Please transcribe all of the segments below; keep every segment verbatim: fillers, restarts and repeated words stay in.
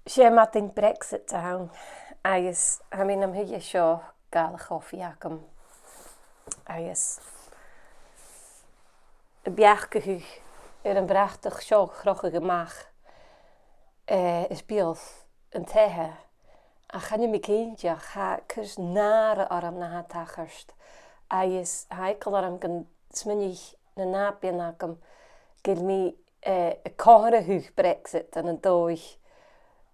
'S e madainn Brexit a th' ann, agus tha mi nam shuidhe seo, gala cofaidh agam, agus a' beachdachadh air a' bhratach seo a chrochadh a-mach, eh, air beul an taighe, ach chan eil mi cinnteach, tha e a' cur nàire orm na tha a' tachairt, agus tha eagal orm gun smaoinich na nàbaidhean agam gu bheil mi eh, a' comharrachadh Brexit ann an dòigh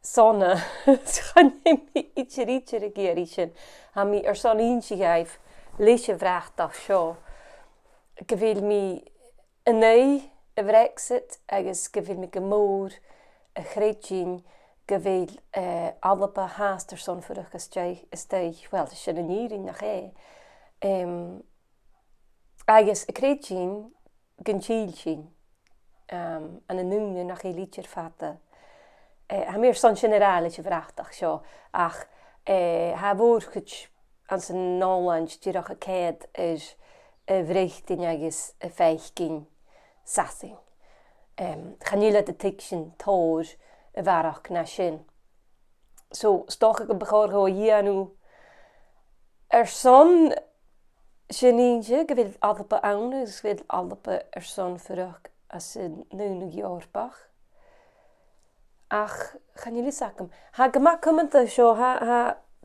sona. Chan eil mi idir, idir ag iarraidh sin. Tha mi airson innse dhaibh leis a' bhratach seo gu bheil mi an aghaidh a' Bhrexit agus gu bheil mi gu mòr a' creidsinn gu bheil, eh, Alba fhathast airson fuireach a-staigh, a-staigh, well, 's e sin an fhìrinn, nach e? Em, agus a' creidsinn gun till sinn, um, ann an ùine nach eil idir fada. Eh, tha mi airson sin a ràdh leis a' bhratach seo, ach, eh, tha a' mhòr-chuid anns an Òlaind dìreach a' coimhead air a' Bhreatainn agus a' faicinn sasainn. Em, chan eil iad a' tuigsinn tòrr a bharrachd na sin. So, 's dòcha gum bu chòir dhomh a dhèanamh airson sin innse gu bheil Alba ann agus gu bheil Alba airson fuireach anns an Aonadh Eòrpach. Ach chan eil fhios agam. Tha e gu math cumanta seo, tha, tha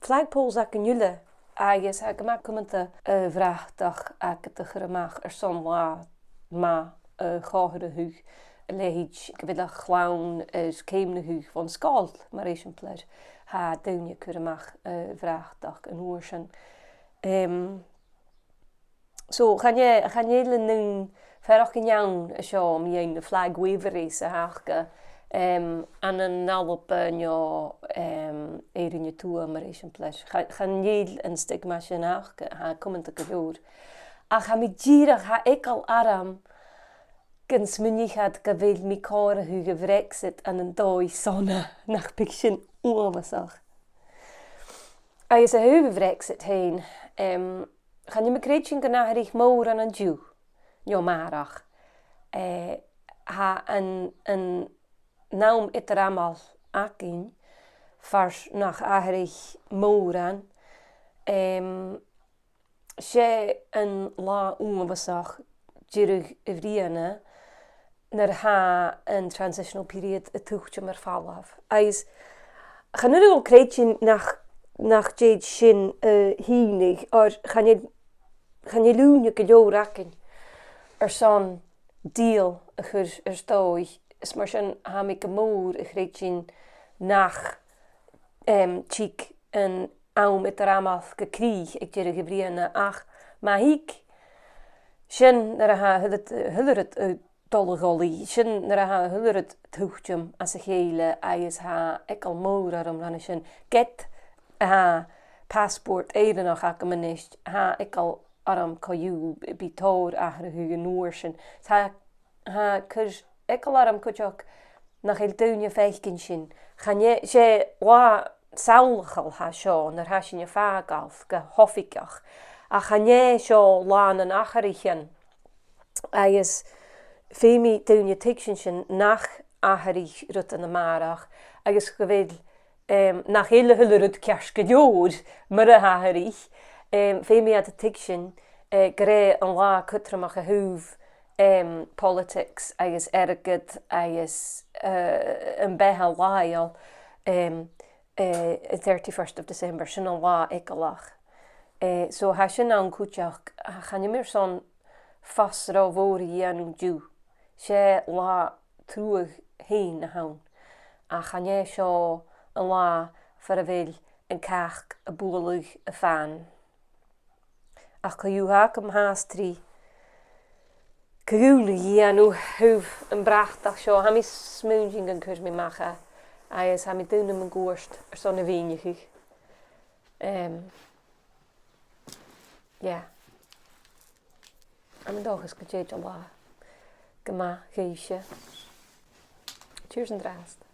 flagpoles againn uile, agus tha e gu math cumanta a' bhratach agad a chur a-mach airson latha math a chomharrachadh, a leithid gu bheil a' chlann air ceumnachadh bhon sgoil, mar eisimpleir, tha daoine a' cur a-mach a' bhratach an uair sin. Em, so, chan e, chan eil an aon fhaireachdainn ann an seo mu dheidhinn na flag waveries a th' aca, em, ann an Alba no, em, Èirinn a Tuath, mar eisimpleir. Cha-, chan eil an stigma sin aca, tha e cumanta gu leòr. Ach tha mi dìreach, tha eagal orm gun smaoinich iad gu bheil mi a' comharrachadh a' Bhrexit ann an dòigh sona, nach biodh sin uabhasach. Agus a thaobh a' Bhrexit fhèin, em, chan eil mi a' creidsinn gun atharraich mòran an-diugh, no a-màireach. Eh, tha an, an àm eadar-amail againn far nach atharraich mòran, em, 's e an latha uabhasach deireadh a' bhliadhna nuair a tha an transitional period a' tuiteam air falbh. Agus chan urrainn dhomh creidsinn nach, nach tèid sin a shìneadh, oir chan eil, chan eil ùine gu leòr againn airson deal a chur air dòigh. Is mar sin, tha mi gu mòr a' creidsinn nach, em, tig an àm eadar-amail gu crìch aig deireadh a' bhliadhna, ach ma thig, sin nuair a tha a h-uile, a h-uile rud a' dol a dholaidh, sin nuair a tha a h-uile rud a' tuiteam às a chèile agus tha eagal mòr orm ron a sin. Ged a tha passport Èireannach agam a-nis, tha eagal orm co-dhiù, bidh tòrr atharrachadh an uair sin. Tha, tha e a' cur eagal orm cuideachd nach eil daoine a' faicinn sin. Chan e, 's e latha samhlachail a tha seo, nuair a tha sinn a' fàgail gu h-oifigeil. Ach chan e seo latha nan atharraichean. Agus feumaidh daoine tuigsinn sin, nach atharraich rudan a-màireach, agus gu bheil, em, nach eil a h-uile rud ceart gu leòr mura h-atharraich. Em, feumaidh iad a' tuigsinn, eh, gur e an latha cudromach a thaobh, em, politics agus airgead agus, eh, am beatha làitheil, em, eh, an thirty-first of December, sin an latha eagalach. Eh, so tha sin ann cuideachd, ach chan eil mi airson fuss ro mhòr a dhèanamh dhiubh. 'S e latha truagh fhèin a th' ann, ach chan e seo an latha far a bheil an cac a' bualadh a' fan. Ach co-dhiù, tha agam fhathast ri co-dhùnadh a dhèanamh a thaobh am bratach seo. Tha mi a' smaointinn gun cuir mi a-mach e, agus tha mi a' dùnadh mun cuairt airson a mhìneachadh. Em, yeah. Tha mi an dòchas gun tèid an latha gu math dhuibhse. Cheers an-dràsta.